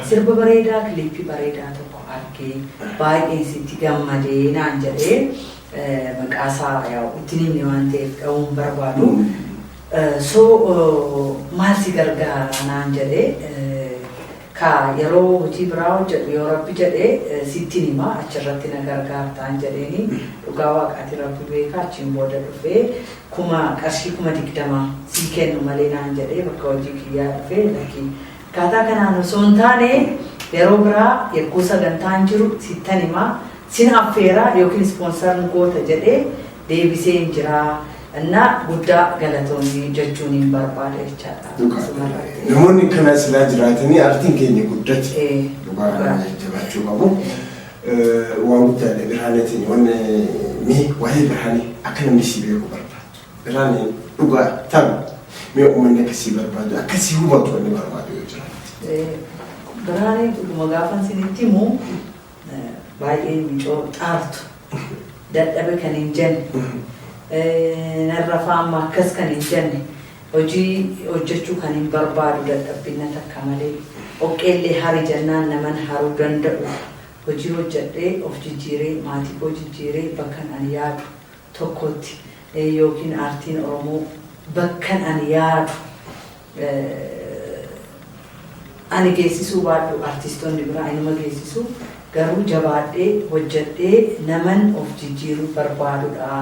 Sirba bareedaa, kiliippii bareedaa tokko argee baay'een sitti gammadee naan jedhee, maqaasaa yaa'u ittiin himne waan ta'eef dha'uun barbaadu. So maal si gargaara naan jedhee, ka yeroo hojii biraa hojjedhu yoo Rabbi jedhee sittiin hima, achirratti na gargaartaan jedheeni. Dhugaa Waaqaati, Rabbi beeka, achiin booda dhufee qarshii 20,000 sii kennu malee naan jedhee bakka hojii kiyyaa dhufee, lakkii, akkaataa kanaan osoo hin taane yeroo biraa yeroo sagantaan jiru sittan himaa, sin affeeraa yookiin sponsor nu goota jedhee deebisee hin jiraa. Innaa guddaa galatoomii jechuun hin barbaada jechaadha. Namoonni kana silaa jiraatanii aartiin keenya guddate. Dhugaa kana jajjabaachuu qabu. Waan guddaadha Birhaaneetiin. Wanni mee waa'ee Birhaanii akka namni sii beeku barbaadu. Birhaaneen dhugaa ta'u mee uummanni akka sii barbaadu, akka sii hubatu wanni barbaadu yoo jiraate. Birhaaneen dhuguma gaafa isinitti himu baay'ee micoo xaartu, dadhabe kan hin jenne, narra faama akkas kan hin jenne, hojii hojjechuu kan hin barbaadu, dadhabbina takka malee dhoqqeellee hari jennaan naman haruu danda'u, hojii hojjedhee of jijjiiree, maatii koo jijjiiree bakkan ani yaadu tokkotti yookiin aartiin Oromoo bakkan ani yaadu Ani geessisuu baadhu, artistoonni biraa inuma geessisu, garuu jabaadhee hojjedhee naman of jijjiiruu barbaadudha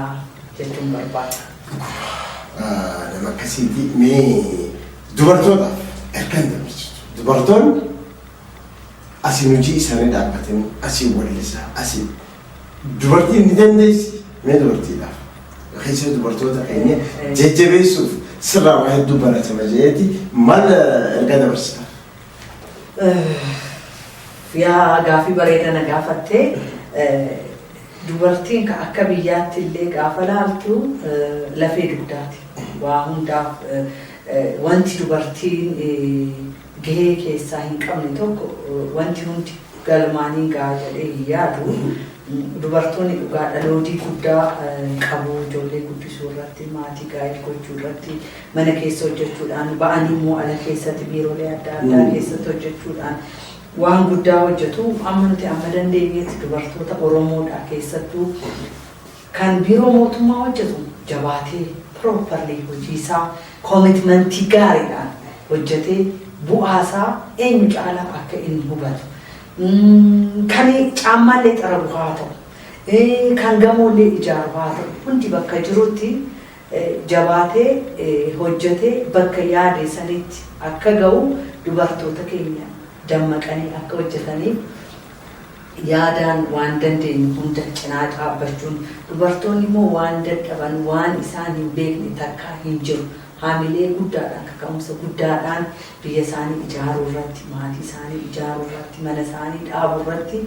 jechuun barbaada. Nama akkasiiti. Mee dubartootaaf ergaan dabarsitu. Dubartoonni asiin hojii isaanii dhaabbatanii, asiin wallisaa, asiin dubartiin ni dandeessi. Mee dubartiidhaaf, keessa dubartoota keenya jajjabeessuuf, sirraa waa hedduu baratama jeeti, maal ergaa dabarsita? Yaa, gaafii bareeda na gaafattee. Dubartiin ka akka biyyaatti illee gaafa laaltu lafee dugdaati. Waa hundaaf wanti dubartiin gahee keessaa hin qabne tokko, wanti hundi galmaaniin gahaa jedhee hin yaadu. Dubartoonni dhugaa dhaloodii guddaa qabu, ijoollee guddisuu irratti, maatii gaa'el gochuu irratti, mana keessa hojjechuudhaan, ba'anii immoo ala keessatti biiroolee adda addaa keessatti hojjechuudhaan waan guddaa hojjetu. Amma nuti amma dandeenyetti dubartoota Oromoodha, keessattuu kan biiroo mootummaa hojjetu, jabaatee properly hojii isaa commitmentii gaariidhaan hojjetee bu'aasaa eenyu caalaa akka inni hubatu. Kan caammaallee xaragu haa ta'u, kan gamoollee ijaaru haa ta'u, hundi bakka jirutti jabaatee hojjetee bakka yaade sanitti akka ga'u, dubartoota keenya dammaqanii akka hojjetaniif yaadaan waan dandeenyu hunda cinaa dhaabbachuun, dubartoonni immoo waan dadhaban, waan isaan hin beekne takka hin jiru. Haamilee guddaadhaan, kaka'umsa guddaadhaan biyya isaanii ijaaruu irratti, maatii isaanii ijaaruu irratti, mana isaanii dhaabuu irratti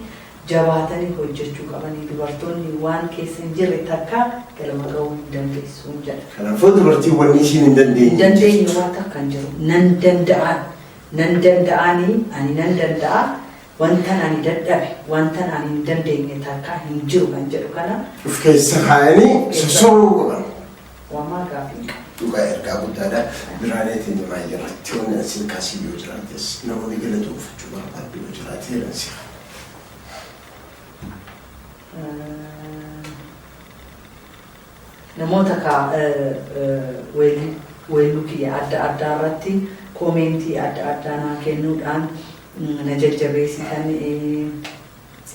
jabaatanii hojjechuu qabanii. Dubartoonni waan keessa hin jirre takka galma ga'uu hin dandeessu jedha. Kanaafuu dubartiin wanni ishiin hin dandeenye. Hin dandeenye waan takka hin jiru. Nan danda'an. Nan danda'anii, ani nan danda'a. Wantan ani dadhabe, wantan ani hin dandeenye takka hin jiru kan jedhu kana Uf keessa kaayanii sossooruu qaban. Wamaa gaafii hin qabu. Dhugaa, ergaa guddaadha. Biraalee teenya baay'ee irratti wanni asiin kaasii yoo jiraates, namoonni galatoonfachuu barbaaddu yoo jiraate, si Namoota ka weelluu kiyya adda addaa irratti commentii adda addaa naa kennuudhaan na jajjabeessitan,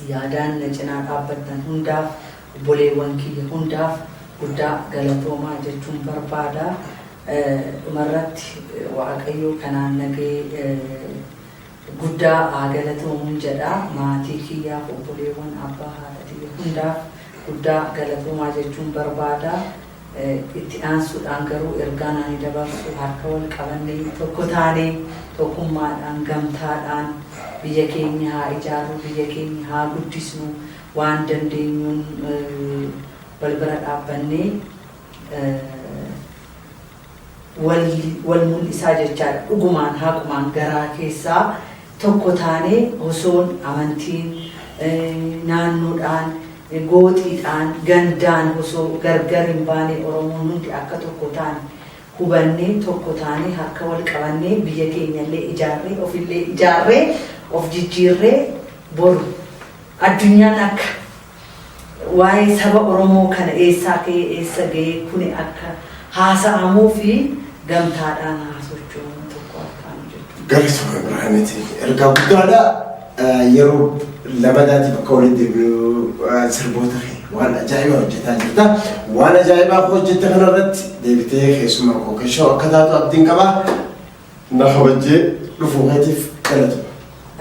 yaadaan na cinaa dhaabbattan hundaaf, obboleewwan kiyya hundaaf guddaa galatoomaa jechuun barbaada. Dhumarratti Waaqayyo kanaan nagee guddaa haa galatoomuun jedha. Maatii kiyyaaf, obboleewwan abbaa haadha tiyya hundaaf guddaa galatoomaa jechuun barbaada. Itti aansuudhaan garuu ergaan ani dabarsu, harka wal qabannee, tokko taanee, tokkummaadhaan, gamtaadhaan biyya keenya haa ijaarru, biyya keenya haa guddisnu, waan dandeenyuun wal bira dhaabbannee wal mul'isaa jechaadha. Dhugumaan, haqumaan, garaa keessaa tokko taanee, osoon amantiin, naannoodhaan, gooxiidhaan, gandaan osoo gargar hin baane, Oromoon hundi akka tokko taane hubannee, tokko taanee, harka wal qabannee, biyya keenyallee ijaarree, ofillee ijaarree, of jijjiirree, boru addunyaan akka waa'ee saba Oromoo kana eessaa ka'ee eessa ga'ee kuni akka haasa'amuu fi gamtaadhaan haa sochoonu, tokko harkaan jechuudha. Galatooma Birhaaneetiin, ergaa guddaadha. Yeroo lamadaatiif akka walitti deebinu sirboota kee waan ajaa'ibaa hojjetaa jirta. Waan ajaa'ibaa hojjette kanarratti deebitee keessumaa koo keeshoo akka taatu abdiin qaba. Na kabajjee dhufuu keetiif galatuma.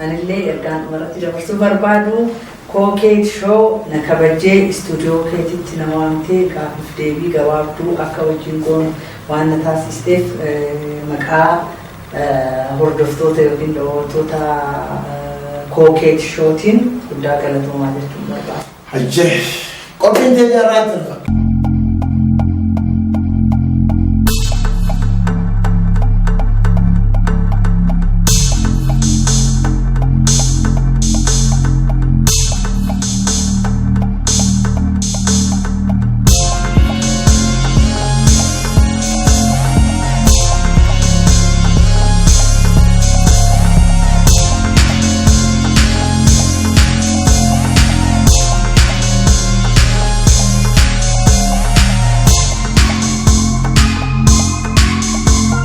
Anillee ergaan dhumarratti dabarsuu barbaadu, Kookeet Show na kabajjee istuudiyoo keetitti na waamtee gaafiif deebii gabaabduu akka wajjin goonu waan na taasisteef, maqaa hordoftoota yookiin daawwattoota Kookeet Showtiin guddaa galatoomaa jechuun barbaada. Hajjee, qophiin teenya irraa